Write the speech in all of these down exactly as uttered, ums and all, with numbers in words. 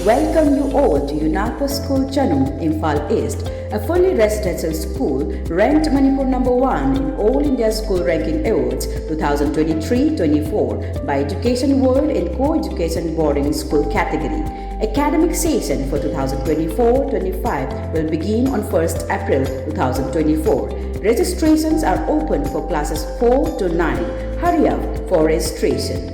Welcome you all to UNAPA School Chanung, Imphal East, a fully residential school ranked Manipur number one in All India School Ranking Awards two thousand twenty-three twenty-four by Education World in Co-Education Boarding School category. Academic session for twenty twenty-four twenty-five will begin on first April two thousand twenty-four. Registrations are open for classes four to nine. Hurry up for registration.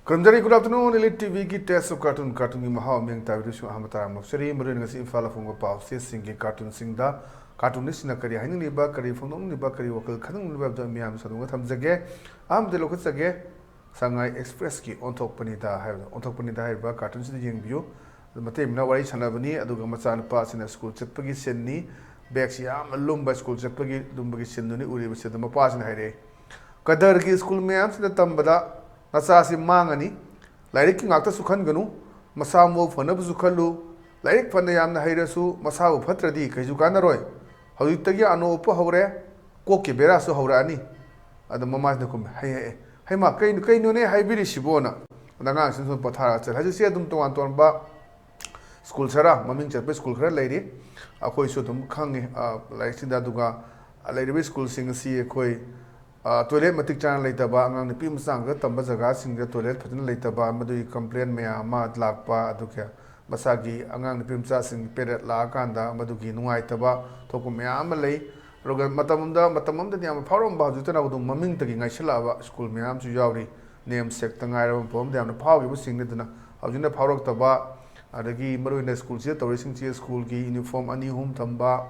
ꯈꯨꯔꯨꯝꯖꯔꯤ, good afternoon, Elite ꯇꯤꯚꯤꯒꯤ Taste of Cartoon, ꯀꯥꯔꯇꯨꯟꯒꯤ ꯃꯍꯥꯎ ꯃꯤꯌꯥꯝ ꯇꯥꯕꯤꯔꯤꯕꯁꯨ ꯑꯍꯥꯟꯕ ꯇꯥꯔꯝꯕ ꯂꯧꯖꯔꯤ꯫ ꯃꯔꯨꯑꯣꯏꯅ ꯉꯁꯤ ꯏꯝꯐꯥꯜ ꯐꯣꯡꯕ ꯄꯥꯎꯆꯦꯁꯤꯡꯒꯤ ꯀꯥꯔꯇꯨꯟꯁꯤꯡꯗ ꯀꯥꯔꯇꯨꯟꯅꯤꯁꯤꯡꯅ ꯀꯔꯤ ꯍꯥꯏꯅꯤꯡꯂꯤꯕ, ꯀꯔꯤ ꯐꯣꯡꯗꯣꯛꯅꯤꯡꯂꯤꯕ, ꯀꯔꯤ ꯋꯥꯈꯜ ꯈꯟꯅꯤꯡꯂꯤꯕ ꯍꯥꯏꯕꯗꯨ ꯑꯩ ꯃꯤꯌꯥꯝ ꯁꯟꯗꯣꯛꯅ ꯊꯝꯖꯒꯦ꯫ ꯑꯍꯥꯟꯕꯗ ꯂꯧꯈꯠꯆꯒꯦ, ꯁꯉꯥꯏ ꯑꯦꯛꯁꯄ꯭ꯔꯦꯁꯀꯤ ꯑꯣꯟꯊꯣꯛꯄꯅꯤꯗ ꯍꯥꯏꯕꯗꯣ, ꯑꯣꯟꯊꯣꯛꯄꯅꯤꯗ ꯍꯥꯏꯔꯤꯕ ꯀꯥꯔꯇꯨꯟꯁꯤꯗ ꯌꯦꯡꯕꯤꯌꯨ꯫ ꯑꯗꯨ ꯃꯇꯩ ꯃꯅꯥꯎ ꯋꯥꯔꯤ ꯁꯥꯟꯅꯕꯅꯤ, ꯑꯗꯨꯒ ꯃꯆꯥꯅꯨꯄꯥꯁꯤꯅ ꯁ꯭ꯀꯨꯜ ꯆꯠꯄꯒꯤ ꯁꯤꯟꯅꯤ, ꯕꯦꯒꯁꯤ ꯌꯥꯝꯅ ꯂꯨꯝꯕ, ꯁ꯭ꯀꯨꯜ ꯆꯠꯄꯒꯤ ꯂꯨꯝꯕꯒꯤ ꯁꯤꯟꯗꯨꯅꯤ ꯎꯔꯤꯕꯁꯤ꯫ ꯑꯗꯨ ꯃꯄꯥꯁꯤꯅ ꯍꯥꯏꯔꯛꯑꯦ, "ꯀꯗꯔꯒꯤ ꯁ꯭ꯀꯨꯜ ꯃꯌꯥꯝꯁꯤꯗ ꯇꯝꯕꯗ ꯅꯆꯥꯁꯤ ꯃꯥꯡꯉꯅꯤ, ꯂꯥꯏꯔꯤꯛꯀꯤ ꯉꯥꯛꯇꯁꯨ ꯈꯟꯒꯅꯨ, ꯃꯁꯥ ꯃꯎ ꯐꯅꯕꯁꯨ ꯈꯜꯂꯨ, ꯂꯥꯏꯔꯤꯛ ꯐꯅ ꯌꯥꯝꯅ ꯍꯩꯔꯁꯨ ꯃꯁꯥꯕꯨ ꯐꯠꯇ꯭ꯔꯗꯤ ꯀꯩꯁꯨ ꯀꯥꯟꯅꯔꯣꯏ, ꯍꯧꯖꯤꯛꯇꯒꯤ ꯑꯅꯣꯞ ꯎꯞꯄ ꯍꯧꯔꯦ, ꯀꯣꯛꯀꯤ ꯕꯦꯔꯥꯁꯨ ꯍꯧꯔꯛꯑꯅꯤ"꯫ ꯑꯗ ꯃꯃꯥꯁꯤꯅ ꯈꯨꯝꯃꯦ, "ꯍꯩ, ꯍꯩ, ꯍꯩꯃꯥ, ꯀꯩꯅꯣ, ꯀꯩꯅꯣꯅꯦ ꯍꯥꯏꯕꯤꯔꯤꯁꯤꯕꯣꯅ"꯫ ꯑꯗ ꯑꯉꯥꯡꯁꯤꯅ ꯁꯨꯝ ꯄꯣꯊꯥꯔꯒ ꯆꯠꯂꯦ꯫ ꯍꯧꯖꯤꯛꯁꯦ ꯑꯗꯨꯝ ꯇꯣꯉꯥꯟ ꯇꯣꯉꯥꯟꯕ ꯁ꯭ꯀꯨꯜ ꯈꯔ, ꯃꯃꯤꯡ ꯆꯠꯄ ꯁ꯭ꯀꯨꯜ ꯈꯔ ꯂꯩꯔꯤ, ꯑꯩꯈꯣꯏꯁꯨ ꯑꯗꯨꯝ ꯈꯪꯉꯤ, ꯑ, ꯂꯥꯏꯔꯤꯛꯁꯤꯡꯗ꯫ ꯑꯗꯨꯒ ꯂꯩꯔꯤꯕ ꯁ꯭ꯀꯨꯜꯁꯤꯡ ꯑꯁꯤ ꯑꯩꯈꯣꯏ, ꯑ, ꯇꯣꯏꯂꯦꯠ ꯃꯇꯤꯛ ꯆꯥꯅ ꯂꯩꯇꯕ, ꯑꯉꯥꯡ ꯅꯨꯄꯤ ꯃꯆꯥ ꯉꯥꯛꯇ ꯇꯝꯕ ꯖꯒꯥꯁꯤꯡꯗ ꯇꯣꯏꯂꯦꯠ ꯐꯖꯅ ꯂꯩꯇꯕ, ꯃꯗꯨꯒꯤ ꯀꯝꯄ꯭ꯂꯦꯟ ꯃꯌꯥꯝ ꯑꯃ ꯂꯥꯛꯄ, ꯑꯗꯨꯒ ꯃꯁꯥꯒꯤ ꯑꯉꯥꯡ ꯅꯨꯄꯤ ꯃꯆꯥꯁꯤꯡ ꯄꯦꯔꯦꯠ ꯂꯥꯛꯑꯀꯥꯟꯗ ꯃꯗꯨꯒꯤ ꯅꯨꯡꯉꯥꯏꯇꯕ ꯊꯣꯛꯄ ꯃꯌꯥꯝ ꯑꯃ ꯂꯩ꯫ ꯑꯗꯨꯒ ꯃꯇꯝ ꯑꯃꯗ, ꯃꯇꯝ ꯑꯃꯗꯗꯤ ꯌꯥꯝꯅ ꯐꯥꯎꯔꯝꯕ, ꯍꯧꯖꯤꯛꯇꯅ ꯑꯗꯨꯝ ꯃꯃꯤꯡꯇꯒꯤ ꯉꯥꯏꯁꯤꯜꯂꯛꯑꯕ ꯁ꯭ꯀꯨꯜ ꯃꯌꯥꯝꯁꯨ ꯌꯥꯎꯔꯤ꯫ ꯅꯦꯝ ꯁꯦꯛꯇ ꯉꯥꯏꯔꯕ ꯃꯐꯝ ꯑꯃꯗ ꯌꯥꯝꯅ ꯐꯥꯎꯈꯤꯕꯁꯤꯡꯅꯤ꯫ ꯑꯗꯨꯅ ꯍꯧꯖꯤꯛꯅ ꯐꯥꯎꯔꯛꯇꯕ, ꯑꯗꯒꯤ ꯃꯔꯨꯑꯣꯏꯅ ꯁ꯭ꯀꯨꯜꯁꯤꯗ ꯇꯧꯔꯤꯁꯤꯡꯁꯤ ꯁ꯭ꯀꯨꯜꯒꯤ ꯌꯨꯅꯤꯐꯣꯔꯝ ꯑꯅꯤ ꯑꯍꯨꯝ ꯊꯝꯕ,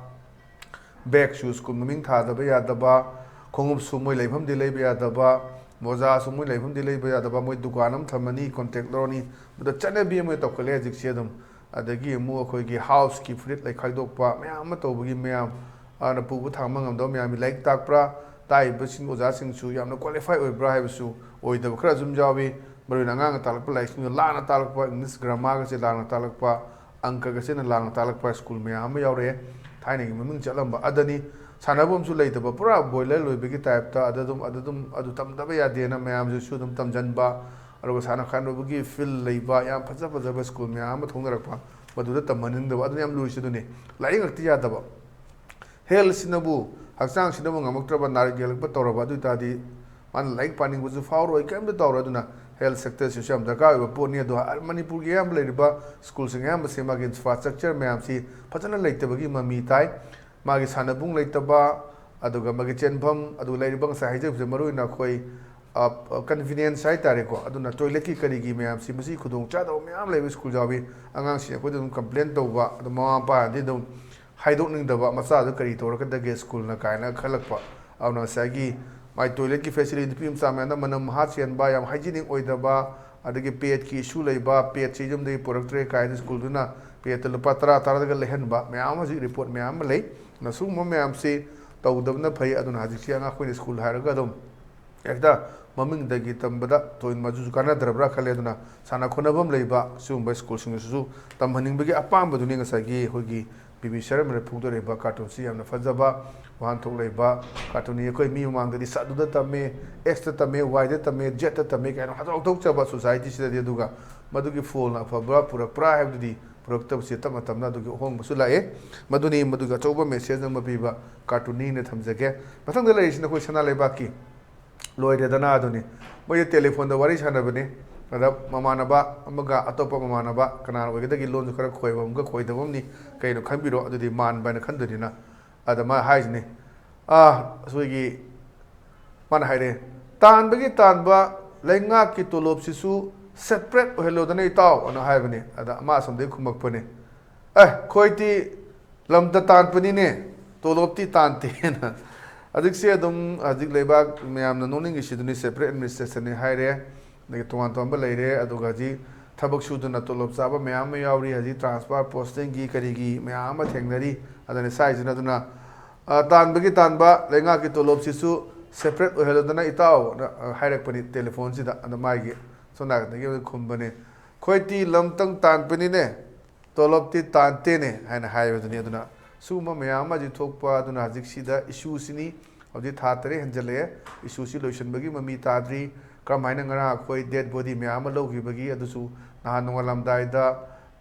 ꯕꯦꯒꯁꯨ ꯁ꯭ꯀꯨꯜ ꯃꯃꯤꯡ ꯊꯥꯗꯕ ꯌꯥꯗꯕ, ꯈꯣꯡꯎꯞꯁꯨ ꯃꯣꯏ ꯂꯩꯐꯝꯗꯤ ꯂꯩꯕ ꯌꯥꯗꯕ, ꯃꯣꯖꯥꯁꯨ ꯃꯣꯏ ꯂꯩꯐꯝꯗꯤ ꯂꯩꯕ ꯌꯥꯗꯕ, ꯃꯣꯏ ꯗꯨꯀꯥꯟ ꯑꯃ ꯊꯝꯃꯅꯤ, ꯀꯣꯟꯇꯦꯛ ꯂꯧꯔꯅꯤ, ꯃꯗꯨ ꯆꯠꯅꯕꯤ ꯑꯃ ꯇꯧꯈꯠꯂꯦ ꯍꯧꯖꯤꯛꯁꯦ꯫ ꯑꯗꯨꯝ ꯑꯗꯒꯤ ꯑꯃꯨꯛ ꯑꯩꯈꯣꯏꯒꯤ ꯍꯥꯎꯁꯀꯤ ꯐꯨꯔꯤꯠ ꯂꯩ ꯈꯥꯏꯗꯣꯛꯄ ꯃꯌꯥꯝ ꯑꯃ ꯇꯧꯕꯒꯤ ꯃꯌꯥꯝ ꯑꯗꯨꯅ ꯄꯨꯕ ꯊꯥꯡꯕ ꯉꯝꯗꯕ ꯃꯌꯥꯝꯒꯤ ꯂꯥꯏꯔꯤꯛ ꯇꯥꯛꯄ꯭ꯔꯥ, ꯇꯥꯛꯏꯕꯁꯤꯡ ꯑꯣꯖꯥꯁꯤꯡꯁꯨ ꯌꯥꯝꯅ ꯀ꯭ꯋꯥꯂꯤꯐꯥꯏ ꯑꯣꯏꯕ꯭ꯔꯥ ꯍꯥꯏꯕꯁꯨ ꯑꯣꯏꯗꯕ ꯈꯔ ꯑꯗꯨꯝ ꯌꯥꯎꯏ꯫ ꯃꯔꯨꯑꯣꯏꯅ ꯑꯉꯥꯡꯅ ꯇꯥꯛꯂꯛꯄ ꯂꯥꯏꯔꯤꯛꯁꯤꯡꯗꯨ ꯂꯥꯟꯅ ꯇꯥꯛꯂꯛꯄ, ꯏꯪꯂꯤꯁ ꯒ꯭ꯔꯥꯃꯥꯔꯒꯁꯦ ꯂꯥꯟꯅ ꯇꯥꯛꯂꯛꯄ, ꯑꯪꯀꯒꯁꯦꯅ ꯂꯥꯟꯅ ꯇꯥꯛꯂꯛꯄ ꯁ꯭ꯀꯨꯜ ꯃꯌꯥꯝ ꯑꯃ ꯌꯥꯎꯔꯛꯑꯦ꯫ ꯊꯥꯏꯅꯒꯤ ꯃꯃꯤꯡ ꯆꯠꯂꯝꯕ ꯑꯗꯅꯤ, ꯁꯥꯟꯅꯐꯝꯁꯨ ꯂꯩꯇꯕ, ꯄꯨꯔꯥ ꯕꯣꯏꯂꯔ ꯂꯣꯏꯕꯒꯤ ꯇꯥꯏꯞꯇ ꯑꯗ ꯑꯗꯨꯝ ꯑꯗ ꯑꯗꯨꯝ ꯑꯗꯨ ꯇꯝꯗꯕ ꯌꯥꯗꯦꯅ ꯃꯌꯥꯝꯁꯤꯁꯨ ꯑꯗꯨꯝ ꯇꯝꯁꯤꯟꯕ, ꯑꯗꯨꯒ ꯁꯥꯟꯅ ꯈꯣꯠꯅꯕꯒꯤ ꯐꯤꯜ ꯂꯩꯕ ꯌꯥꯝ ꯐꯖ ꯐꯖꯕ ꯁ꯭ꯀꯨꯜ ꯃꯌꯥꯝ ꯑꯃ ꯊꯣꯛꯅꯔꯛꯄ, ꯃꯗꯨꯗ ꯇꯝꯍꯟꯅꯤꯡꯗꯕ, ꯑꯗꯨꯅ ꯌꯥꯝ ꯂꯨꯔꯤꯁꯦ ꯑꯗꯨꯅꯤ꯫ ꯂꯥꯏꯔꯤꯛ ꯉꯥꯛꯇ ꯌꯥꯗꯕ, ꯍꯦꯜꯊꯁꯤꯅꯕꯨ, ꯍꯛꯆꯥꯡꯁꯤꯅꯕꯨ ꯉꯝꯃꯛꯇ꯭ꯔꯕ, ꯅꯥꯔꯛ ꯌꯦꯛꯂꯛꯄ ꯇꯧꯔꯕ, ꯑꯗꯨ ꯑꯣꯏꯇꯥꯔꯗꯤ ꯃꯥꯅ ꯂꯥꯏꯔꯤꯛ ꯄꯥꯅꯤꯡꯕꯁꯨ ꯐꯥꯎꯔꯣꯏ, ꯀꯔꯤꯝꯇ ꯇꯧꯔꯣꯏ꯫ ꯑꯗꯨꯅ ꯍꯦꯜꯊ ꯁꯦꯛꯇꯔꯁꯤꯁꯨ ꯌꯥꯝ ꯗꯔꯀꯥꯔ ꯑꯣꯏꯕ ꯄꯣꯠꯅꯤ꯫ ꯑꯗꯣ ꯃꯅꯤꯄꯨꯔꯒꯤ ꯑꯌꯥꯝꯕ ꯂꯩꯔꯤꯕ ꯁ꯭ꯀꯨꯜꯁꯤꯡ ꯑꯌꯥꯝꯕꯁꯦ ꯃꯥꯒꯤ ꯏꯟꯐ꯭ꯔꯥꯁ꯭ꯇ꯭ꯔꯛꯆꯔ ꯃꯌꯥꯝꯁꯤ ꯐꯖꯅ ꯂꯩꯇꯕꯒꯤ ꯃꯃꯤ ꯇꯥꯏ꯫ ꯃꯥꯒꯤ ꯁꯥꯟꯅꯕꯨꯡ ꯂꯩꯇꯕ, ꯑꯗꯨꯒ ꯃꯥꯒꯤ ꯆꯦꯟꯐꯝ, ꯑꯗꯨꯒ ꯂꯩꯔꯤꯕ ꯉꯁꯥꯏ ꯍꯥꯏꯖꯈꯤꯕꯁꯦ, ꯃꯔꯨꯑꯣꯏꯅ ꯑꯩꯈꯣꯏ ꯀꯟꯚꯤꯅꯤꯌꯦꯟꯁ ꯍꯥꯏꯇꯥꯔꯦꯀꯣ, ꯑꯗꯨꯅ ꯇꯣꯏꯂꯦꯠꯀꯤ ꯀꯔꯤꯒꯤ ꯃꯌꯥꯝꯁꯤ, ꯃꯁꯤ ꯈꯨꯗꯣꯡ ꯆꯥꯗꯕ ꯃꯌꯥꯝ ꯂꯩꯕ ꯁ꯭ꯀꯨꯜ ꯌꯥꯎꯏ꯫ ꯑꯉꯥꯡꯁꯤꯡ ꯑꯩꯈꯣꯏꯗ ꯑꯗꯨꯝ ꯀꯝꯄ꯭ꯂꯦꯟ ꯇꯧꯕ, ꯑꯗꯣ ꯃꯃꯥ ꯃꯄꯥꯅꯗꯤ ꯑꯗꯨꯝ ꯍꯥꯏꯗꯣꯛꯅꯤꯡꯗꯕ, ꯃꯆꯥꯗꯨ ꯀꯔꯤ ꯇꯧꯔꯛꯀꯗꯒꯦ ꯁ꯭ꯀꯨꯜꯅ ꯀꯥꯏꯅ ꯈꯜꯂꯛꯄ꯫ ꯑꯗꯨꯅ ꯉꯁꯥꯏꯒꯤ ꯃꯥꯏ ꯇꯣꯏꯂꯦꯠꯀꯤ ꯐꯦꯁꯤꯂꯤꯇꯤ, ꯅꯨꯄꯤ ꯃꯆꯥ ꯃꯌꯥꯝꯅ ꯃꯅꯝ ꯃꯍꯥ ꯆꯦꯟꯕ, ꯌꯥꯝ ꯍꯥꯏꯖꯤꯅꯤꯛ ꯑꯣꯏꯗꯕ, ꯑꯗꯒꯤ ꯄꯦꯠꯀꯤ ꯏꯁꯨ ꯂꯩꯕ, ꯄꯦꯠꯁꯤ ꯌꯨꯝꯗꯒꯤ ꯄꯨꯔꯛꯇ꯭ꯔꯦ ꯀꯥꯏꯅ ꯁ꯭ꯀꯨꯜꯗꯨꯅ ꯄꯦꯠꯇ ꯂꯨꯄꯥ ꯇꯔꯥ, ꯇꯔꯥꯗꯒ ꯂꯩꯍꯟꯕ ꯃꯌꯥꯝ ꯑꯃ ꯍꯧꯖꯤꯛ ꯔꯤꯄꯣꯔꯠ ꯃꯌꯥꯝ ꯑꯃ ꯂꯩ꯫ ꯑꯗꯨꯅ ꯁꯤꯒꯨꯝꯕ ꯃꯌꯥꯝꯁꯤ ꯇꯧꯗꯕꯅ ꯐꯩ꯫ ꯑꯗꯨꯅ ꯍꯧꯖꯤꯛꯁꯤ ꯑꯉꯥꯡ ꯑꯩꯈꯣꯏꯅ ꯁ꯭ꯀꯨꯜ ꯍꯥꯏꯔꯒ ꯑꯗꯨꯝ ꯍꯦꯛꯇ ꯃꯃꯤꯡꯗꯒꯤ ꯇꯝꯕꯗ ꯊꯣꯏꯅ ꯃꯗꯨꯁꯨ ꯀꯥꯟꯅꯗ꯭ꯔꯕ꯭ꯔꯥ ꯈꯜꯂꯦ꯫ ꯑꯗꯨꯅ ꯁꯥꯟꯅ ꯈꯣꯠꯅꯐꯝ ꯂꯩꯕ ꯁꯤꯒꯨꯝꯕ ꯁ꯭ꯀꯨꯜꯁꯤꯡꯗꯁꯨ ꯇꯝꯍꯟꯅꯤꯡꯕꯒꯤ ꯑꯄꯥꯝꯕꯗꯨꯅꯤ ꯉꯁꯥꯏꯒꯤ ꯑꯩꯈꯣꯏꯒꯤ ꯕꯤ ꯕꯤ ꯁꯔꯃꯅ ꯐꯣꯡꯗꯣꯔꯛꯏꯕ ꯀꯥꯔꯇꯨꯟꯁꯤ꯫ ꯌꯥꯝꯅ ꯐꯖꯕ ꯋꯥꯍꯟꯊꯣꯛ ꯂꯩꯕ ꯀꯥꯔꯇꯨꯟꯅꯤ꯫ ꯑꯩꯈꯣꯏ ꯃꯤ ꯃꯃꯥꯡꯗꯗꯤ ꯁꯥꯗꯨꯗ ꯇꯝꯃꯦ, ꯑꯦꯛꯁꯇ ꯇꯝꯃꯦ, ꯋꯥꯏꯗ ꯇꯝꯃꯦ, ꯖꯦꯠꯇ ꯇꯝꯃꯦ ꯀꯥꯏꯅ ꯍꯟꯗꯣꯛ ꯍꯟꯗꯣꯛꯆꯕ ꯁꯣꯁꯥꯏꯇꯤꯁꯤꯗꯗꯤ꯫ ꯑꯗꯨꯒ ꯃꯗꯨꯒꯤ ꯐꯣꯜꯅ ꯑꯐꯕ꯭ꯔꯥ ꯄꯨꯔꯛꯄ꯭ꯔꯥ ꯍꯥꯏꯕꯗꯨꯗꯤ ꯄꯨꯔꯛꯇꯕꯁꯤ ꯇꯞꯅ ꯇꯞꯅ ꯑꯗꯨꯒꯤ ꯑꯍꯣꯡꯕꯁꯨ ꯂꯥꯛꯑꯦ꯫ ꯃꯗꯨꯅꯤ ꯃꯗꯨꯒꯤ ꯑꯆꯧꯕ ꯃꯦꯁꯦꯖ ꯑꯃ ꯄꯤꯕ ꯀꯥꯔꯇꯨꯟꯅꯤꯅ ꯊꯝꯖꯒꯦ꯫ ꯃꯊꯪꯗ ꯂꯩꯔꯤꯁꯤꯅ ꯑꯩꯈꯣꯏ ꯁꯅꯥ ꯂꯩꯕꯥꯛꯀꯤ ꯂꯣꯏꯔꯦꯗꯅ ꯑꯗꯨꯅꯤ꯫ ꯃꯣꯏꯁꯦ ꯇꯦꯂꯤꯐꯣꯟꯗ ꯋꯥꯔꯤ ꯁꯥꯟꯅꯕꯅꯤ꯫ ꯑꯗ ꯃꯃꯥꯟꯅꯕ ꯑꯃꯒ ꯑꯇꯣꯞꯄ ꯃꯃꯥꯟꯅꯕ ꯀꯅꯥꯅ ꯑꯣꯏꯒꯗꯒꯦ, ꯂꯣꯟꯁꯨ ꯈꯔ ꯈꯣꯏꯕ ꯑꯃꯒ ꯈꯣꯏꯗꯕ ꯑꯃꯅꯤ꯫ ꯀꯩꯅꯣ ꯈꯟꯕꯤꯔꯣ, ꯑꯗꯨꯗꯤ ꯃꯥꯟꯕ ꯍꯥꯏꯅ ꯈꯟꯗꯣꯏꯅꯤꯅ꯫ ꯑꯗ ꯃꯥ ꯍꯥꯏꯁꯤꯅꯤ, "ꯑꯥ, ꯑꯩꯈꯣꯏꯒꯤ," ꯃꯥꯅ ꯍꯥꯏꯔꯦ, "ꯇꯥꯟꯕꯒꯤ ꯇꯥꯟꯕ ꯂꯩꯉꯥꯛꯀꯤ ꯇꯣꯂꯣꯞꯁꯤꯁꯨ ꯁꯦꯄꯔꯦꯠ ꯑꯣꯏꯍꯜꯂꯣꯗꯅ ꯏꯇꯥꯎ" ꯑꯅ ꯍꯥꯏꯕꯅꯤ꯫ ꯑꯗ ꯃꯥ ꯑꯁꯣꯝꯗꯒꯤ ꯈꯨꯝꯃꯛꯄꯅꯤ, "ꯑꯦ, ꯑꯩꯈꯣꯏꯗꯤ ꯂꯝꯗ ꯇꯥꯟꯕꯅꯤꯅꯦ, ꯇꯣꯂꯣꯞꯇꯤ ꯇꯥꯟꯗꯦꯅ"꯫ ꯍꯧꯖꯤꯛꯁꯦ ꯑꯗꯨꯝ ꯍꯧꯖꯤꯛ ꯂꯩꯕꯥꯛ ꯃꯌꯥꯝꯅ ꯅꯣꯛꯅꯤꯡꯉꯤꯁꯤꯗꯨꯅꯤ, separate administration ꯅꯤ ꯍꯥꯏꯔꯦ, ꯑꯗꯒꯤ ꯇꯣꯉꯥꯟ ꯇꯣꯉꯥꯟꯕ ꯂꯩꯔꯦ, ꯑꯗꯨꯒ ꯍꯧꯖꯤꯛ ꯊꯕꯛ ꯁꯨꯗꯅ ꯇꯣꯂꯣꯞ ꯆꯥꯕ ꯃꯌꯥꯝ ꯑꯃ ꯌꯥꯎꯔꯤ, ꯍꯧꯖꯤꯛ transfer posting ꯒꯤ ꯀꯔꯤꯒꯤ ꯃꯌꯥꯝ ꯑꯃ ꯊꯦꯡꯅꯔꯤ꯫ ꯑꯗꯨꯅ ꯁ꯭ꯋꯥꯏꯁꯤꯅ ꯑꯗꯨꯅ, ꯑ, ꯇꯥꯟꯕꯒꯤ ꯇꯥꯟꯕ ꯂꯩꯉꯥꯛꯀꯤ ꯇꯣꯂꯣꯞꯁꯤꯁꯨ separate ꯑꯣꯏꯍꯜꯂꯗꯅ ꯏꯇꯥꯎꯅ, ꯑ, ꯍꯥꯏꯔꯛꯄꯅꯤ telephone ꯁꯤꯗ꯫ ꯑꯗ ꯃꯥꯒꯤ ꯁꯣꯝ ꯅꯥꯀꯟꯗꯒꯤ ꯑꯃꯨꯛ ꯈꯨꯝꯕꯅꯦ, "ꯑꯩꯈꯣꯏꯗꯤ ꯂꯝꯇꯪ ꯇꯥꯟꯕꯅꯤꯅꯦ, ꯇꯣꯂꯣꯞꯇꯤ ꯇꯥꯟꯇꯦꯅꯦ" ꯍꯥꯏꯅ ꯍꯥꯏꯕꯗꯨꯅꯤ꯫ ꯑꯗꯨꯅ ꯁꯤꯒꯨꯝꯕ ꯃꯌꯥꯝ ꯑꯃꯁꯤ ꯊꯣꯛꯄ, ꯑꯗꯨꯅ ꯍꯧꯖꯤꯛꯁꯤꯗ issue ꯁꯤꯅꯤ꯫ ꯍꯧꯖꯤꯛ ꯊꯥ ꯇꯔꯦꯠ ꯍꯦꯟꯖꯜꯂꯛꯑꯦ, issue ꯁꯤ ꯂꯣꯏꯁꯤꯟꯕꯒꯤ ꯃꯃꯤ ꯇꯥꯗ꯭ꯔꯤ꯫ ꯀꯔꯝꯍꯥꯏꯅ ꯉꯔꯥꯡ ꯑꯩꯈꯣꯏ dead body ꯃꯌꯥꯝ ꯑꯃ ꯂꯧꯈꯤꯕꯒꯤ, ꯑꯗꯨꯁꯨ ꯅꯍꯥꯟ ꯅꯣꯡꯉꯥꯜꯂꯝꯗꯥꯏꯗ,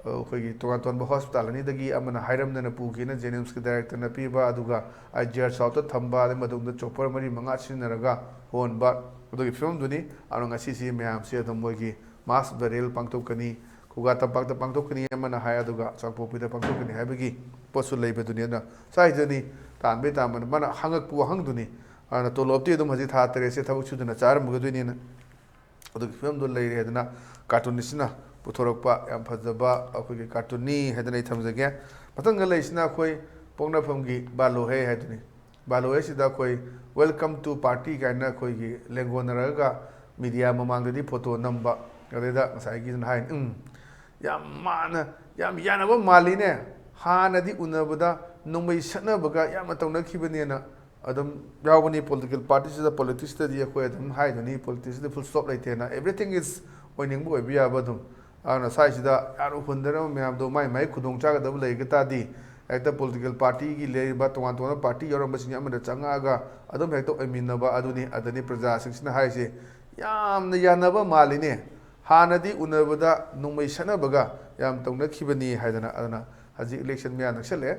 ꯑ, ꯑꯩꯈꯣꯏꯒꯤ ꯇꯣꯉꯥꯟ ꯇꯣꯉꯥꯟꯕ hospital ꯑꯅꯤꯗꯒꯤ ꯑꯃꯅ ꯍꯥꯏꯔꯝꯗꯅ ꯄꯨꯈꯤꯅ JNIMS ꯀꯤ director ꯅ ꯄꯤꯕ, ꯑꯗꯨꯒ IGR South ꯇ ꯊꯝꯕ, ꯑꯗꯩ ꯃꯗꯣꯝꯗ chopper ꯃꯔꯤ ꯃꯉꯥ ꯁꯤꯖꯤꯟꯅꯔꯒ ꯍꯣꯟꯕ, ꯑꯗꯨꯒꯤ ꯐꯤꯕꯝꯗꯨꯅꯤ꯫ ꯑꯗꯨꯅ ꯉꯁꯤꯁꯤ ꯃꯌꯥꯝꯁꯤ ꯑꯗꯨꯝ ꯃꯣꯏꯒꯤ mass burial ꯄꯥꯡꯊꯣꯛꯀꯅꯤ, ꯈꯨꯒꯥ ꯇꯝꯄꯥꯛꯇ ꯄꯥꯡꯊꯣꯛꯀꯅꯤ ꯑꯃꯅ ꯍꯥꯏ, ꯑꯗꯨꯒ ꯀꯥꯡꯄꯣꯛꯄꯤꯗ ꯄꯥꯡꯊꯣꯛꯀꯅꯤ ꯍꯥꯏꯕꯒꯤ ꯄꯣꯠꯁꯨ ꯂꯩꯕꯗꯨꯅꯤ꯫ ꯑꯗꯨꯅ ꯁ꯭ꯋꯥꯏꯗꯅꯤ ꯇꯥꯟꯕꯩ ꯇꯥꯟꯕꯅ ꯃꯥꯅ ꯍꯪꯉꯛꯄ ꯋꯥꯍꯪꯗꯨꯅꯤ꯫ ꯑꯗꯨꯅ ꯇꯣꯂꯣꯞꯇꯤ ꯑꯗꯨꯝ ꯍꯧꯖꯤꯛ ꯊꯥ ꯇꯔꯦꯠꯁꯦ ꯊꯕꯛ ꯁꯨꯗꯅ ꯆꯥꯔꯝꯒꯗꯣꯏꯅꯤꯅ ꯑꯗꯨꯒꯤ ꯐꯤꯕꯝꯗꯣ ꯂꯩꯔꯦ꯫ ꯑꯗꯨꯅ cartoonist ꯁꯤꯅ ꯄꯨꯊꯣꯔꯛꯄ ꯌꯥꯝ ꯐꯖꯕ ꯑꯩꯈꯣꯏꯒꯤ cartoon ꯅꯤ ꯍꯥꯏꯗꯅ ꯑꯩ ꯊꯝꯖꯒꯦ꯫ ꯃꯊꯪꯗ ꯂꯩꯔꯤꯁꯤꯅ ꯑꯩꯈꯣꯏ ꯄꯣꯛꯅꯐꯝꯒꯤ ꯕꯥꯂꯣꯍꯦ ꯍꯥꯏꯗꯨꯅꯤ꯫ ꯕꯥꯂꯣꯍꯦꯁꯤꯗ ꯑꯩꯈꯣꯏ "Welcome to party" ꯀꯥꯏꯅ ꯑꯩꯈꯣꯏꯒꯤ ꯂꯦꯡꯒꯣꯟꯅꯔꯒ media ꯃꯃꯥꯡꯗꯗꯤ photo ꯅꯝꯕ, ꯑꯗꯩꯗ ꯉꯁꯥꯏꯒꯤꯗꯨꯅ ꯍꯥꯏ, "ꯎꯝ, ꯌꯥꯝ ꯃꯥꯅ ꯌꯥꯝ ꯌꯥꯅꯕ ꯃꯥꯜꯂꯤꯅꯦ, ꯍꯥꯟꯅꯗꯤ ꯎꯅꯕꯗ ꯅꯣꯡꯃꯩ ꯁꯠꯅꯕꯒ ꯌꯥꯝꯅ ꯇꯧꯅꯈꯤꯕꯅꯦꯅ" ꯑꯗꯨꯝ ꯌꯥꯎꯕꯅꯤ꯫ Political party ꯁꯤꯗ, politics ꯇꯗꯤ ꯑꯩꯈꯣꯏ ꯑꯗꯨꯝ ꯍꯥꯏꯗꯨꯅꯤ, politics ꯇꯗꯤ full stop ꯂꯩꯇꯦꯅ, everything is ꯑꯣꯏꯅꯤꯡꯕ ꯑꯣꯏꯕ ꯌꯥꯕ ꯑꯗꯨꯝ꯫ ꯑꯗꯨꯅ ꯁ꯭ꯋꯥꯏꯁꯤꯗ ꯌꯥꯔꯨ ꯍꯨꯟꯗꯅꯕ ꯃꯌꯥꯝꯗꯣ ꯃꯥꯏ ꯃꯥꯏ ꯈꯨꯗꯣꯡ ꯆꯥꯒꯗꯕ ꯂꯩꯔꯒ ꯇꯥꯔꯗꯤ, ꯍꯦꯛꯇ political party ꯒꯤ ꯂꯩꯔꯤꯕ ꯇꯣꯉꯥꯟ ꯇꯣꯉꯥꯟꯕ party ꯌꯥꯎꯔꯝꯕꯁꯤꯡ ꯑꯃꯗ ꯆꯪꯉꯛꯑꯒ ꯑꯗꯨꯝ ꯍꯦꯛꯇ ꯑꯣꯏꯃꯤꯟꯅꯕ ꯑꯗꯨꯅꯤ꯫ ꯑꯗꯅꯤ ꯄ꯭ꯔꯖꯥꯁꯤꯡꯁꯤꯅ ꯍꯥꯏꯔꯤꯁꯦ, "ꯌꯥꯝꯅ ꯌꯥꯅꯕ ꯃꯥꯜꯂꯤꯅꯦ, ꯍꯥꯟꯅꯗꯤ ꯎꯅꯕꯗ ꯅꯣꯡꯃꯩ ꯁꯠꯅꯕꯒ ꯌꯥꯝ ꯇꯧꯅꯈꯤꯕꯅꯤ" ꯍꯥꯏꯗꯅ꯫ ꯑꯗꯨꯅ ꯍꯧꯖꯤꯛ election ꯃꯌꯥ ꯅꯛꯁꯜꯂꯛꯑꯦ꯫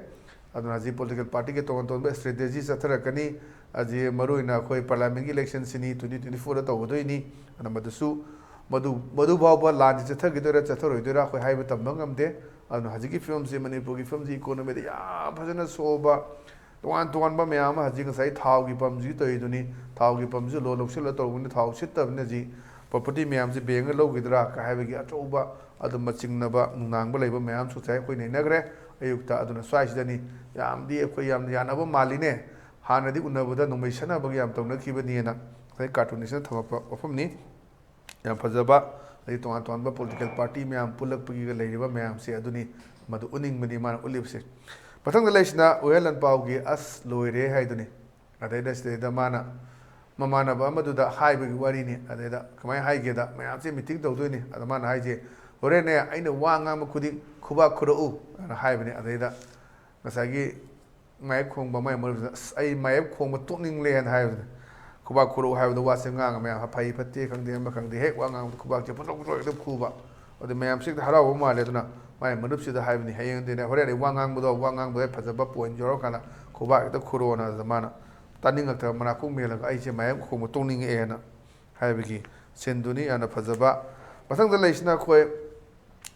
ꯑꯗꯨꯅ ꯍꯧꯖꯤꯛ political party ꯒꯤ ꯇꯣꯉꯥꯟ ꯇꯣꯉꯥꯟꯕ strategy ꯆꯠꯊꯔꯛꯀꯅꯤ꯫ ꯍꯧꯖꯤꯛ ꯃꯔꯨꯑꯣꯏꯅ ꯑꯩꯈꯣꯏ parliament ꯀꯤ election ꯁꯤꯅꯤ, twenty twenty four ꯗ ꯇꯧꯒꯗꯣꯏꯅꯤ꯫ ꯑꯗꯨꯅ ꯃꯗꯨꯁꯨ, ꯃꯗꯨ, ꯃꯗꯨ ꯐꯥꯎꯕ ꯂꯥꯟꯁꯤ ꯆꯠꯊꯈꯤꯗꯣꯏꯔꯥ ꯆꯠꯊꯔꯣꯏꯗꯣꯏꯔꯥ ꯑꯩꯈꯣꯏ ꯍꯥꯏꯕ ꯇꯝꯕ ꯉꯝꯗꯦ꯫ ꯑꯗꯨꯅ ꯍꯧꯖꯤꯛꯀꯤ ꯐꯤꯕꯝꯁꯤ, ꯃꯅꯤꯄꯨꯔꯒꯤ ꯐꯤꯕꯝꯁꯤ economy ꯗ ꯌꯥꯝ ꯐꯖꯅ ꯁꯣꯛꯑꯕ, ꯇꯣꯉꯥꯟ ꯇꯣꯉꯥꯟꯕ ꯃꯌꯥꯝ ꯑꯃ ꯍꯧꯖꯤꯛ ꯉꯁꯥꯏ ꯊꯥꯎꯒꯤ ꯄꯝꯁꯤ ꯇꯧꯔꯤꯗꯨꯅꯤ꯫ ꯊꯥꯎꯒꯤ ꯄꯝꯁꯤ loan ꯂꯧꯁꯤꯜꯂ ꯇꯧꯕꯅꯤ, ꯊꯥꯎ ꯁꯤꯠꯇꯕꯅꯤꯅ ꯍꯧꯖꯤꯛ property ꯃꯌꯥꯝꯁꯤ bank ꯅ ꯂꯧꯈꯤꯗ꯭ꯔꯥ ꯀ ꯍꯥꯏꯕꯒꯤ ꯑꯆꯧꯕ ꯑꯗꯨꯝꯕ ꯆꯤꯡꯅꯕ ꯅꯨꯡꯅꯥꯡꯕ ꯂꯩꯕ ꯃꯌꯥꯝꯁꯨ ꯉꯁꯥꯏ ꯑꯩꯈꯣꯏ ꯅꯩꯅꯈ꯭ꯔꯦ ꯑꯌꯨꯛꯇ꯫ ꯑꯗꯨꯅ ꯁ꯭ꯋꯥꯏꯁꯤꯗꯅꯤ ꯌꯥꯝꯗꯤ ꯑꯩꯈꯣꯏ ꯌꯥꯝꯅ ꯌꯥꯅꯕ ꯃꯥꯜꯂꯤꯅꯦ꯫ ꯍꯥꯟꯅꯗꯤ ꯎꯅꯕꯗ ꯅꯣꯡꯃꯩ ꯁꯠꯅꯕꯒ ꯌꯥꯝ ꯇꯧꯅꯈꯤꯕꯅꯤꯅ ꯉꯁꯥꯏ cartoonistꯅ ꯊꯝꯃꯛꯄ ꯋꯥꯐꯝꯅꯤ꯫ ꯌꯥꯝ ꯐꯖꯕ, ꯑꯗꯩ ꯇꯣꯉꯥꯟ ꯇꯣꯉꯥꯟꯕ political party ꯃꯌꯥꯝ ꯄꯨꯜꯂꯛꯄꯒꯤꯒ ꯂꯩꯔꯤꯕ ꯃꯌꯥꯝꯁꯦ ꯑꯗꯨꯅꯤ, ꯃꯗꯨ ꯎꯠꯅꯤꯡꯕꯅꯤ ꯃꯥꯅ ꯎꯠꯂꯤꯕꯁꯦ꯫ ꯃꯊꯪꯗ ꯂꯩꯁꯤꯅ ꯎꯍꯦꯟ ꯂꯟꯄꯥꯎꯒꯤ "ꯑꯁ ꯂꯣꯏꯔꯦ" ꯍꯥꯏꯗꯨꯅꯤ꯫ ꯑꯗꯩꯗ ꯁꯤꯗꯩꯗ ꯃꯥꯅ ꯃꯃꯥꯟꯅꯕ ꯑꯃꯗꯨꯗ ꯍꯥꯏꯕꯒꯤ ꯋꯥꯔꯤꯅꯤ꯫ ꯑꯗꯩꯗ ꯀꯃꯥꯏꯅ ꯍꯥꯏꯒꯦꯗ, ꯃꯌꯥꯝꯁꯦ meeting ꯇꯧꯗꯣꯏꯅꯤ꯫ ꯑꯗ ꯃꯥꯅ ꯍꯥꯏꯁꯦ, "ꯍꯣꯔꯦꯟꯅꯦ ꯑꯩꯅ ꯋꯥ ꯉꯥꯡꯕ ꯈꯨꯗꯤꯡ ꯈꯨꯕꯥꯛ ꯈꯨꯔꯛꯎ" ꯑꯅ ꯍꯥꯏꯕꯅꯤ꯫ ꯑꯗꯩꯗ ꯉꯁꯥꯏꯒꯤ ꯃꯥꯌꯦꯞ ꯈꯣꯡꯕ ꯃꯥꯏ ꯃꯔꯨꯞꯁꯤꯅ, "ꯑꯁ, ꯑꯩ ꯃꯥꯌꯦꯞ ꯈꯣꯡꯕ ꯇꯣꯛꯅꯤꯡꯂꯦꯅ" ꯍꯥꯏꯕꯗ, ꯈꯨꯕꯥꯛ ꯈꯨꯔꯛꯎ ꯍꯥꯏꯕꯗ ꯋꯥꯁꯦ ꯉꯥꯡꯉ ꯃꯌꯥꯝ ꯐꯩ ꯐꯠꯇꯦ ꯈꯪꯗꯦ ꯑꯃ ꯈꯪꯗꯦ ꯍꯦꯛ ꯋꯥ ꯉꯥꯡꯕꯗ ꯈꯨꯕꯥꯛꯁꯦ ꯄꯨꯊꯣꯛ ꯄꯨꯊꯣꯛ ꯍꯦꯛꯇ ꯈꯨꯕ꯫ ꯑꯗꯨ ꯃꯌꯥꯝꯁꯦ ꯍꯦꯛꯇ ꯍꯔꯥꯎꯕ ꯃꯥꯜꯂꯦ꯫ ꯑꯗꯨꯅ ꯃꯥꯏ ꯃꯔꯨꯞꯁꯤꯗ ꯍꯥꯏꯕꯅꯤ, "ꯍꯌꯦꯡꯗꯤꯅꯦ ꯍꯣꯔꯦꯟ ꯑꯩ ꯋꯥ ꯉꯥꯡꯕꯗꯣ, ꯋꯥ ꯉꯥꯡꯕꯗ ꯐꯖꯕ point ꯌꯧꯔꯀꯥꯟꯗ ꯈꯨꯕꯥꯛ ꯍꯦꯛꯇ ꯈꯨꯔꯛꯑꯣꯅ" ꯑꯗꯨꯗ ꯃꯥꯅ ꯇꯥꯅꯤꯡꯉꯛꯇꯕ ꯃꯅꯥꯀꯣꯡ ꯃꯦꯜꯂꯒ "ꯑꯩꯁꯦ ꯃꯥꯌꯦꯞ ꯈꯣꯡꯕ ꯇꯣꯛꯅꯤꯡꯉꯛꯑꯦꯅ" ꯍꯥꯏꯕꯒꯤ sceneꯗꯨꯅꯤ ꯌꯥꯝꯅ ꯐꯖꯕ꯫ ꯃꯊꯪꯗ ꯂꯩꯁꯤꯅ ꯑꯩꯈꯣꯏ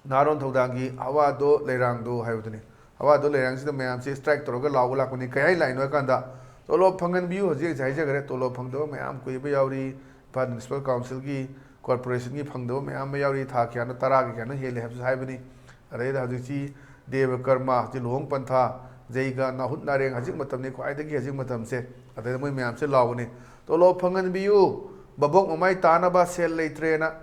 ꯅꯍꯥꯔꯣꯟ ꯊꯧꯗꯥꯡꯒꯤ "ꯍꯋꯥꯗꯣ ꯂꯩꯔꯥꯡꯗꯣ" ꯍꯥꯏꯕꯗꯨꯅꯤ꯫ ꯍꯋꯥꯗꯣ ꯂꯩꯔꯥꯡꯁꯤꯗ ꯃꯌꯥꯝꯁꯤ strike ꯇꯧꯔꯒ ꯂꯥꯎꯕ ꯂꯥꯛꯄꯅꯤ꯫ ꯀꯩ ꯍꯥꯏ ꯂꯥꯛꯏꯅꯣ ꯍꯥꯏ ꯀꯥꯟꯗ, ꯇꯣꯂꯣꯞ ꯐꯪꯍꯟꯕꯤꯌꯨ, ꯍꯧꯖꯤꯛ ꯑꯩꯁꯦ ꯍꯥꯏꯖꯈ꯭ꯔꯦ, ꯇꯣꯂꯣꯞ ꯐꯪꯗꯕ ꯃꯌꯥꯝ ꯀꯨꯏꯕ ꯌꯥꯎꯔꯤ, ꯏꯝꯐꯥꯜ Municipal Councilꯒꯤ, corporationꯒꯤ ꯐꯪꯗꯕ ꯃꯌꯥꯝ ꯑꯃ ꯌꯥꯎꯔꯤ, ꯊꯥ ꯀꯌꯥꯅꯣ, ꯇꯔꯥꯒꯤ ꯀꯌꯥꯅꯣ ꯍꯦꯜꯂꯦ ꯍꯥꯏꯕꯁꯨ ꯍꯥꯏꯕꯅꯤ꯫ ꯑꯗꯩꯗ ꯍꯧꯖꯤꯛꯁꯤ ꯗꯦꯕ ꯀꯔꯃ, ꯍꯧꯖꯤꯛ ꯂꯨꯍꯣꯡ ꯄꯟꯊꯥ, ꯖꯩꯒ, ꯅꯥꯍꯨꯠ ꯅꯥꯔꯦꯡ ꯍꯧꯖꯤꯛ ꯃꯇꯝꯅꯤ, ꯈ꯭ꯋꯥꯏꯗꯒꯤ ꯍꯧꯖꯤꯛ ꯃꯇꯝꯁꯦ꯫ ꯑꯗꯩꯗ ꯃꯣꯏ ꯃꯌꯥꯝꯁꯦ ꯂꯥꯎꯕꯅꯤ, "ꯇꯣꯂꯣꯞ ꯐꯪꯍꯟꯕꯤꯌꯨ, ꯕꯕꯣꯛ ꯃꯃꯥꯏ ꯇꯥꯅꯕ ꯁꯦꯜ ꯂꯩꯇ꯭ꯔꯦꯅ"꯫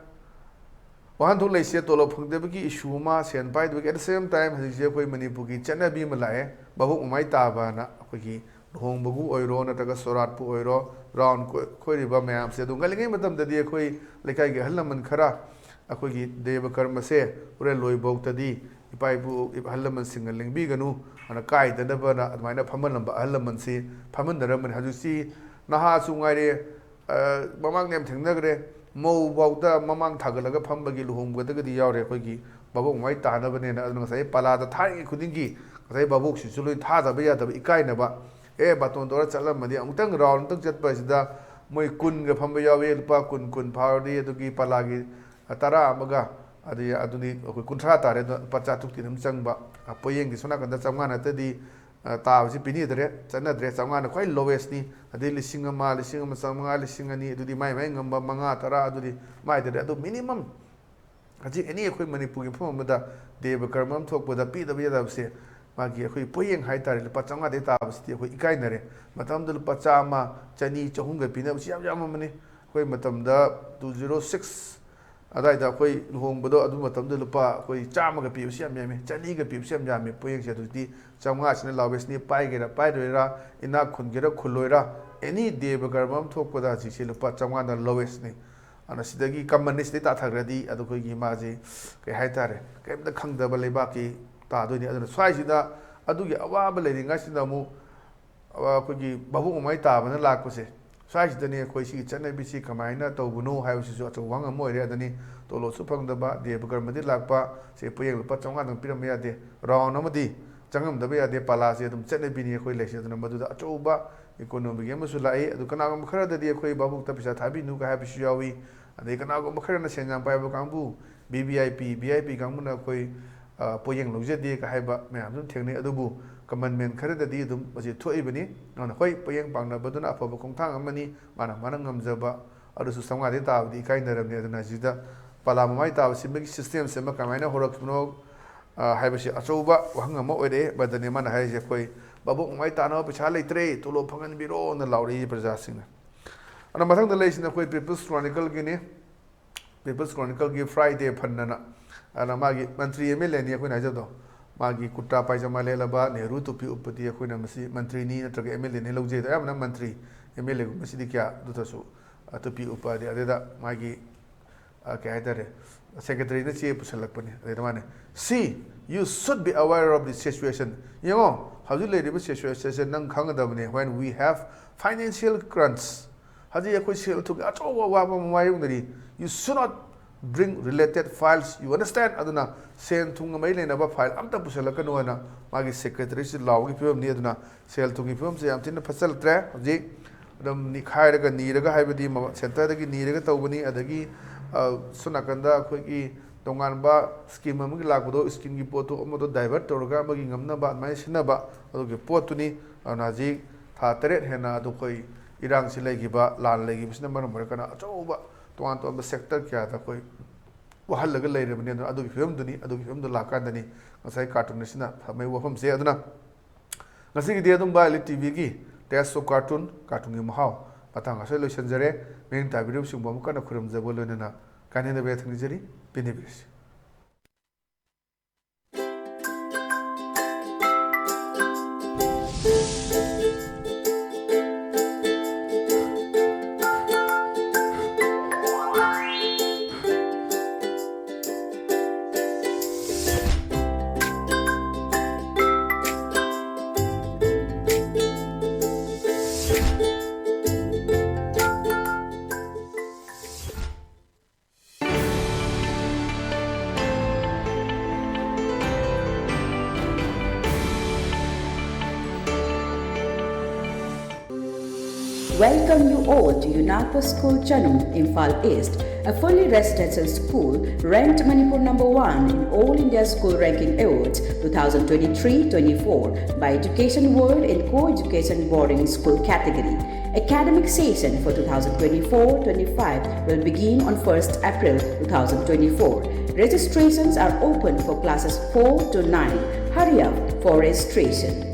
ꯋꯥꯍꯟꯊꯣꯛ ꯂꯩꯁꯦ ꯇꯣꯂꯣꯞ ꯐꯪꯗꯕꯒꯤ issue ꯑꯃ, ꯁꯦꯟ ꯄꯥꯏꯗꯕꯒꯤ, at the same time ꯍꯧꯖꯤꯛꯁꯦ ꯑꯩꯈꯣꯏ ꯃꯅꯤꯄꯨꯔꯒꯤ ꯆꯠꯅꯕꯤ ꯑꯃ ꯂꯥꯛꯑꯦ, ꯃꯕꯨꯛ ꯃꯃꯥꯏ ꯇꯥꯕꯅ꯫ ꯑꯩꯈꯣꯏꯒꯤ ꯂꯨꯍꯣꯡꯕꯕꯨ ꯑꯣꯏꯔꯣ ꯅꯠꯇ꯭ꯔꯒ ꯁꯣꯔꯥꯠꯄꯨ ꯑꯣꯏꯔꯣ, round ꯀꯣꯏ-, ꯀꯣꯏꯔꯤꯕ ꯃꯌꯥꯝꯁꯦ꯫ ꯑꯗꯨ ꯉꯜꯂꯤꯉꯩ ꯃꯇꯝꯗꯗꯤ ꯑꯩꯈꯣꯏ ꯂꯩꯀꯥꯏꯒꯤ ꯑꯍꯜ ꯂꯃꯟ ꯈꯔ ꯑꯩꯈꯣꯏꯒꯤ ꯗꯦꯕ ꯀꯔꯃꯁꯦ ꯍꯣꯔꯦꯟ ꯂꯣꯏꯐꯥꯎꯇꯗꯤ ꯏꯄꯥ ꯏꯄꯨ ꯑꯍꯜ ꯂꯃꯟꯁꯤꯡꯅ ꯂꯦꯡꯕꯤꯒꯅꯨ ꯑꯅ ꯀꯥꯏꯗꯅꯕꯅ ꯑꯗꯨꯃꯥꯏꯅ ꯐꯝꯍꯜꯂꯝꯕ ꯑꯍꯜ ꯂꯃꯟꯁꯤ ꯐꯝꯍꯟꯅꯔꯝꯕꯅꯤ꯫ ꯍꯧꯖꯤꯛꯁꯤ ꯅꯍꯥꯁꯨ ꯉꯥꯏꯔꯦ, ꯑ, ꯃꯃꯥꯡꯗ ꯌꯥꯝ ꯊꯦꯡꯅꯈ꯭ꯔꯦ, ꯃꯧ ꯐꯥꯎꯗ ꯃꯃꯥꯡ ꯊꯥꯒꯠꯂꯒ ꯐꯝꯕꯒꯤ ꯂꯨꯍꯣꯡꯕꯗꯒꯗꯤ ꯌꯥꯎꯔꯦ ꯑꯩꯈꯣꯏꯒꯤ ꯚꯥꯕꯣꯛ ꯃꯃꯥꯏ ꯇꯥꯅꯕꯅꯦꯅ꯫ ꯑꯗꯨꯅ ꯉꯁꯥꯏ ꯄꯂꯥꯗ ꯊꯥꯔꯤꯉꯩ ꯈꯨꯗꯤꯡꯒꯤ ꯉꯁꯥꯏ ꯚꯥꯕꯣꯛꯁꯤꯁꯨ ꯂꯣꯏ ꯊꯥꯗꯕ ꯌꯥꯗꯕ, ꯏꯀꯥꯏꯅꯕ, "ꯑꯦ, ꯕꯥꯇꯣꯟ ꯇꯧꯔ ꯆꯠꯂꯝꯃꯗꯤ", ꯑꯃꯨꯛꯇꯪ round ꯑꯃꯨꯛꯇꯪ ꯆꯠꯄ ꯑꯁꯤꯗ ꯃꯣꯏ ꯀꯨꯟꯒ ꯐꯝꯕ ꯌꯥꯎꯏ, ꯂꯨꯄꯥ ꯀꯨꯟ, ꯀꯨꯟ ꯐꯥꯎꯔꯗꯤ ꯑꯗꯨꯒꯤ ꯄꯂꯥꯒꯤ ꯇꯔꯥ ꯑꯃꯒ, ꯑꯗꯨꯗꯤ, ꯑꯗꯨꯗꯤ ꯑꯩꯈꯣꯏ ꯀꯨꯟꯊ꯭ꯔꯥ ꯇꯥꯔꯦ꯫ ꯑꯗꯨꯅ ꯂꯨꯄꯥ ꯆꯥꯇ꯭ꯔꯨꯛꯇꯤ ꯑꯗꯨꯝ ꯆꯪꯕ꯫ ꯑ, ꯄꯣꯌꯦꯡꯒꯤ ꯁꯣꯝ ꯅꯥꯀꯟꯗ ꯆꯥꯝꯃꯉꯥ ꯅꯠꯇꯗꯤ, ꯑ, ꯇꯥꯕꯁꯤ ꯄꯤꯅꯗ꯭ꯔꯦ, ꯆꯠꯅꯗ꯭ꯔꯦ꯫ ꯆꯥꯝꯃꯉꯥꯅ ꯈ꯭ꯋꯥꯏ lowestꯅꯤ꯫ ꯑꯗꯩ ꯂꯤꯁꯤꯡ ꯑꯃ, ꯂꯤꯁꯤꯡ ꯑꯃ ꯆꯥꯝꯃꯉꯥ, ꯂꯤꯁꯤꯡ ꯑꯅꯤ, ꯑꯗꯨꯗꯤ ꯃꯥꯏ ꯃꯥꯏ ꯉꯝꯕ ꯃꯉꯥ, ꯇꯔꯥ ꯑꯗꯨꯗꯤ ꯃꯥꯏꯗꯗꯤ꯫ ꯑꯗꯨ minimum ꯍꯧꯖꯤꯛ any ꯑꯩꯈꯣꯏ ꯃꯅꯤꯄꯨꯔꯒꯤ ꯃꯐꯝ ꯑꯃꯗ ꯗꯦꯕ ꯀꯔꯃ ꯑꯃ ꯊꯣꯛꯄꯗ ꯄꯤꯗꯕ ꯌꯥꯗꯕꯁꯦ ꯃꯥꯒꯤ ꯑꯩꯈꯣꯏ ꯄꯣꯌꯦꯡ ꯍꯥꯏꯇꯥꯔꯦ, ꯂꯨꯄꯥ ꯆꯥꯝꯃꯉꯥꯗꯒꯤ ꯇꯥꯕꯁꯤꯗꯤ ꯑꯩꯈꯣꯏ ꯏꯀꯥꯏꯅꯔꯦ꯫ ꯃꯇꯝꯗꯨꯗ ꯂꯨꯄꯥ ꯆꯥꯝꯃ, ꯆꯅꯤ, ꯆꯍꯨꯝꯒ ꯄꯤꯅꯕꯁꯤ ꯌꯥꯝ ꯌꯥꯝꯃꯝꯕꯅꯤ꯫ ꯑꯩꯈꯣꯏ ꯃꯇꯝꯗ two zero six ꯑꯗꯥꯏꯗ ꯑꯩꯈꯣꯏ ꯂꯨꯍꯣꯡꯕꯗꯣ, ꯑꯗꯨ ꯃꯇꯝꯗ ꯂꯨꯄꯥ ꯑꯩꯈꯣꯏ ꯆꯥꯝꯃꯒ ꯄꯤꯕꯁꯤ ꯌꯥꯝ ꯌꯥꯝꯃꯤ, ꯆꯅꯤꯒ ꯄꯤꯕꯁꯤ ꯌꯥꯝ ꯌꯥꯝꯃꯤ꯫ ꯄꯣꯌꯦꯡꯁꯦ ꯍꯧꯖꯤꯛꯇꯤ ꯆꯥꯝꯃꯉꯥꯁꯤꯅ ꯂꯥꯎꯋꯦꯁꯅꯤ, ꯄꯥꯏꯒꯦꯔꯥ ꯄꯥꯏꯔꯣꯏꯔꯥ, ꯏꯅꯥꯛ ꯈꯨꯟꯒꯦꯔꯥ ꯈꯨꯜꯂꯣꯏꯔꯥ, ꯑꯦꯅꯤ ꯗꯦꯕ ꯀꯔꯃ ꯑꯃ ꯊꯣꯛꯄꯗ ꯍꯧꯖꯤꯛꯁꯦ ꯂꯨꯄꯥ ꯆꯥꯝꯃꯉꯥꯗ ꯂꯣꯋꯦꯁꯅꯤ꯫ ꯑꯗꯨꯅ ꯁꯤꯗꯒꯤ ꯀꯃꯟꯅꯤ, ꯁꯤꯗꯩ ꯇꯥꯊꯈ꯭ꯔꯗꯤ ꯑꯗꯨ ꯑꯩꯈꯣꯏꯒꯤ ꯃꯥꯁꯦ ꯀꯩ ꯍꯥꯏꯇꯥꯔꯦ, ꯀꯔꯤꯝꯇ ꯈꯪꯗꯕ ꯂꯩꯕꯥꯛꯀꯤ ꯇꯥꯗꯣꯏꯅꯤ꯫ ꯑꯗꯨꯅ ꯁ꯭ꯋꯥꯏꯁꯤꯗ ꯑꯗꯨꯒꯤ ꯑꯋꯥꯕ ꯂꯩꯔꯤꯉꯩꯁꯤꯗ ꯑꯃꯨꯛ ꯑꯩꯈꯣꯏꯒꯤ ꯃꯕꯨꯛ ꯃꯃꯩ ꯇꯥꯕꯅ ꯂꯥꯛꯄꯁꯦ, ꯁ꯭ꯋꯥꯏꯁꯤꯗꯅꯤ ꯑꯩꯈꯣꯏ ꯁꯤꯒꯤ ꯆꯠꯅꯕꯤꯁꯤ ꯀꯃꯥꯏꯅ ꯇꯧꯕꯅꯣ ꯍꯥꯏꯕꯁꯤꯁꯨ ꯑꯆꯧꯕ ꯋꯥꯍꯪ ꯑꯃ ꯑꯣꯏꯔꯦ꯫ ꯑꯗꯨꯅꯤ ꯇꯣꯂꯣꯞꯁꯨ ꯐꯪꯗꯕ, ꯗꯦꯕ ꯀꯔꯃꯗꯤ ꯂꯥꯛꯄ, ꯁꯦ ꯄꯣꯌꯦꯡ ꯂꯨꯄꯥ ꯆꯥꯝꯃꯉꯥꯗꯪ ꯄꯤꯔꯝꯕ ꯌꯥꯗꯦ, ꯔꯥꯎꯟ ꯑꯃꯗꯤ ꯆꯪꯉꯝꯗꯕ ꯌꯥꯗꯦ, ꯄꯥꯂꯥꯁꯦ ꯑꯗꯨꯝ ꯆꯠꯅꯕꯤꯅꯤ ꯑꯩꯈꯣꯏ ꯂꯩꯁꯦ꯫ ꯑꯗꯨꯅ ꯃꯗꯨꯗ ꯑꯆꯧꯕ ꯏꯀꯣꯅꯣꯃꯤꯒꯤ ꯑꯃꯁꯨ ꯂꯥꯛꯏ꯫ ꯑꯗꯨ ꯀꯅꯥꯒꯨꯝꯕ ꯈꯔꯗꯗꯤ ꯑꯩꯈꯣꯏ ꯚꯥꯕꯨꯛꯇ ꯄꯩꯁꯥ ꯊꯥꯕꯤꯅꯨꯒ ꯍꯥꯏꯕꯁꯨ ꯌꯥꯎꯏ꯫ ꯑꯗꯩ ꯀꯅꯥꯒꯨꯝꯕ ꯈꯔꯅ ꯁꯦꯟ ꯌꯥꯝ ꯄꯥꯏꯕ ꯀꯥꯡꯕꯨ, V V I P, V I P ꯀꯥꯡꯕꯨꯅ ꯑꯩꯈꯣꯏ, ꯑ, ꯄꯣꯌꯦꯡ ꯂꯧꯖꯗꯦꯒ ꯍꯥꯏꯕ ꯃꯌꯥꯝꯁꯨ ꯑꯗꯨꯝ ꯊꯦꯡꯅꯩ꯫ ꯑꯗꯨꯕꯨ ꯀꯃꯟ ꯃꯦꯟ ꯈꯔꯗꯗꯤ ꯑꯗꯨꯝ ꯃꯁꯤ ꯊꯣꯛꯏꯕꯅꯤ꯫ ꯑꯗꯨꯅ ꯍꯣꯏ, ꯄꯣꯌꯦꯡ ꯄꯥꯡꯅꯕꯗꯨꯅ ꯑꯐꯕ ꯈꯣꯡꯊꯥꯡ ꯑꯃꯅꯤ, ꯃꯥꯅ ꯃꯥꯅ ꯉꯝꯖꯕ꯫ ꯑꯗꯨꯁꯨ ꯆꯥꯝꯃꯉꯥꯗꯤ ꯇꯥꯕꯗꯤ ꯏꯀꯥꯏꯅꯔꯕꯅꯤ꯫ ꯑꯗꯨꯅ ꯁꯤꯗ ꯄꯂꯥ ꯃꯃꯥꯏ ꯇꯥꯕ ꯁꯤꯟꯕꯒꯤ ꯁꯤꯁꯇꯦꯝꯁꯦ ꯑꯃ ꯀꯃꯥꯏꯅ ꯍꯧꯔꯛꯄꯅꯣ, ꯑ, ꯍꯥꯏꯕꯁꯤ ꯑꯆꯧꯕ ꯋꯥꯍꯪ ꯑꯃ ꯑꯣꯏꯔꯛꯑꯦ꯫ ꯃꯗꯨꯅꯤ ꯃꯥꯅ ꯍꯥꯏꯔꯤꯁꯦ, "ꯑꯩꯈꯣꯏ ꯃꯕꯨꯛ ꯃꯃꯥꯏ ꯇꯥꯅꯕ ꯄꯩꯁꯥ ꯂꯩꯇ꯭ꯔꯦ, ꯇꯣꯂꯣꯞ ꯐꯪꯍꯟꯕꯤꯔꯣꯅ" ꯂꯥꯎꯔꯛꯏ ꯄ꯭ꯔꯖꯥꯁꯤꯡꯅ꯫ ꯑꯗꯨꯅ ꯃꯊꯪꯗ ꯂꯩꯔꯤꯁꯤꯅ ꯑꯩꯈꯣꯏ ꯄꯤꯄꯜꯁ ꯀ꯭ꯔꯣꯅꯤꯀꯜꯒꯤꯅꯤ꯫ ꯄꯤꯄꯜꯁ ꯀ꯭ꯔꯣꯅꯤꯀꯜꯒꯤ ꯐ꯭ꯔꯥꯏꯗꯦ ꯐꯟ ꯑꯅ, ꯑꯗꯨꯅ ꯃꯥꯒꯤ ꯃꯟꯇ꯭ꯔꯤ ꯑꯦꯝ ꯑꯦꯜ ꯑꯦꯅꯤ ꯑꯩꯈꯣꯏꯅ ꯍꯥꯏꯖꯕꯗꯣ, ꯃꯥꯒꯤ ꯀꯨꯔꯇꯥ ꯄꯥꯏꯖꯃꯥ ꯂꯤꯠꯂꯕ, ꯅꯦꯍꯔꯨ ꯇꯨꯄꯤ ꯎꯞꯄꯗꯤ ꯑꯩꯈꯣꯏꯅ ꯃꯁꯤ ꯃꯟꯇ꯭ꯔꯤꯅꯤ ꯅꯠꯇ꯭ꯔꯒ ꯑꯦꯝ ꯑꯦꯜ ꯑꯦꯅꯤ ꯂꯧꯖꯩ꯫ ꯑꯗꯣ ꯑꯌꯥꯝꯕꯅ ꯃꯟꯇ꯭ꯔꯤ, ꯑꯦꯝ ꯑꯦꯜ ꯑꯦꯒꯨꯝꯕꯁꯤꯗꯤ ꯀꯌꯥ, ꯑꯗꯨꯗꯁꯨ, ꯑ, ꯇꯨꯄꯤ ꯎꯞꯄꯗꯤ ꯑꯗꯨꯗ ꯃꯥꯒꯤ, ꯑ, ꯀꯩ ꯍꯥꯏꯇꯥꯔꯦ, ꯁꯦꯀ꯭ꯔꯦꯇꯔꯤꯅ ꯆꯦ ꯄꯨꯁꯜꯂꯛꯄꯅꯤ꯫ ꯑꯗꯩꯗ ꯃꯥꯅ, "See, you should be aware of the situation." ꯌꯦꯡꯉꯣ, ꯍꯧꯖꯤꯛ ꯂꯩꯔꯤꯕ ꯁꯤꯆꯨꯋꯦꯁꯟꯁꯦ ꯅꯪ ꯈꯪꯒꯗꯕꯅꯤ꯫ "When we have financial crunch," ꯍꯧꯖꯤꯛ ꯑꯩꯈꯣꯏ ꯁꯦꯜ ꯊꯨꯝꯒꯤ ꯑꯆꯧꯕ ꯑꯋꯥꯕ ꯑꯃ ꯃꯥꯌꯣꯛꯅꯔꯤ꯫ "You should not bring related files, you understand?" ꯑꯗꯨꯅ ꯁꯦꯟ ꯊꯨꯝꯒ ꯃꯔꯤ ꯂꯩꯅꯕ ꯐꯥꯏꯜ ꯑꯝꯇ ꯄꯨꯁꯜꯂꯛꯀꯅꯨ ꯍꯥꯏꯅ ꯃꯥꯒꯤ ꯁꯦꯀ꯭ꯔꯦꯇꯔꯤꯁꯤ ꯂꯥꯎꯕꯒꯤ ꯐꯤꯕꯝꯅꯤ꯫ ꯑꯗꯨꯅ ꯁꯦꯜ ꯊꯨꯝꯒꯤ ꯐꯤꯕꯝꯁꯦ ꯌꯥꯝ ꯊꯤꯅ ꯐꯠꯆꯜꯂꯛꯇ꯭ꯔꯦ꯫ ꯍꯧꯖꯤꯛ ꯑꯗꯨꯝ ꯅꯤꯈꯥꯏꯔꯒ ꯅꯤꯔꯒ ꯍꯥꯏꯕꯗꯤ ꯃ-, ꯁꯦꯟꯇꯔꯗꯒꯤ ꯅꯤꯔꯒ ꯇꯧꯕꯅꯤ꯫ ꯑꯗꯒꯤ, ꯑ, ꯁꯣꯝ ꯅꯥꯀꯟꯗ ꯑꯩꯈꯣꯏꯒꯤ ꯇꯣꯉꯥꯟꯕ ꯁ꯭ꯀꯤꯝ ꯑꯃꯒꯤ ꯂꯥꯛꯄꯗꯣ, ꯁ꯭ꯀꯤꯝꯒꯤ ꯄꯣꯠꯇꯣ ꯑꯃꯗꯣ ꯗꯥꯏꯚꯔꯠ ꯇꯧꯔꯒ ꯑꯃꯒꯤ ꯉꯝꯅꯕ ꯑꯗꯨꯃꯥꯏꯅ ꯁꯤꯟꯅꯕ, ꯑꯗꯨꯒꯤ ꯄꯣꯠꯇꯨꯅꯤ꯫ ꯑꯗꯨꯅ ꯍꯧꯖꯤꯛ ꯊꯥ ꯇꯔꯦꯠ ꯍꯦꯟꯅ ꯑꯗꯨ ꯑꯩꯈꯣꯏ ꯏꯔꯥꯡꯁꯤ ꯂꯩꯈꯤꯕ, ꯂꯥꯟ ꯂꯩꯈꯤꯕꯁꯤꯅ ꯃꯔꯝ ꯑꯣꯏꯔꯒꯅ ꯑꯆꯧꯕ ꯇꯣꯉꯥꯟ ꯇꯣꯉꯥꯟꯕ ꯁꯦꯛꯇꯔ ꯀꯌꯥꯗ ꯑꯩꯈꯣꯏ ꯋꯥꯍꯜꯂꯒ ꯂꯩꯔꯕꯅꯤ꯫ ꯑꯗꯨꯅ ꯑꯗꯨꯒꯤ ꯐꯤꯕꯝꯗꯨꯅꯤ, ꯑꯗꯨꯒꯤ ꯐꯤꯕꯝꯗꯨ ꯂꯥꯛꯀꯥꯟꯗꯅꯤ ꯉꯁꯥꯏ ꯀꯥꯔꯇꯨꯟ ꯑꯁꯤꯅ ꯐꯝꯃꯛꯏ ꯋꯥꯐꯝꯁꯦ꯫ ꯑꯗꯨꯅ ꯉꯁꯤꯒꯤꯗꯤ ꯑꯗꯨꯝꯕ ꯑꯦꯜ ꯏ ꯇꯤ ꯚꯤꯒꯤ Taste of Cartoon, ꯀꯥꯔꯇꯨꯟꯒꯤ ꯃꯍꯥꯎ, ꯃꯇꯥꯡ ꯑꯁꯤꯗ ꯂꯣꯏꯁꯤꯟꯖꯔꯦ꯫ ꯃꯤꯠꯌꯦꯡ ꯇꯥꯕꯤꯔꯤꯕꯁꯤꯡꯕꯨ ꯑꯃꯨꯛ ꯍꯟꯅ ꯈꯨꯔꯨꯝꯖꯕ ꯂꯣꯏꯅꯅ ꯀꯥꯏꯅꯗꯕ ꯌꯥꯊꯪ ꯅꯤꯖꯔꯤ꯫ ꯄꯦꯟꯕꯤꯔꯁꯤ꯫ Welcome you all to Unako School Chanum, Imphal East, a fully residential school ranked Manipur number one in All India School Ranking Awards two thousand twenty-three twenty-four by Education World in Co-Education Boarding School category. Academic session for two thousand twenty-four twenty-five will begin on first April two thousand twenty-four. Registrations are open for classes four to nine. Hurry up for registration.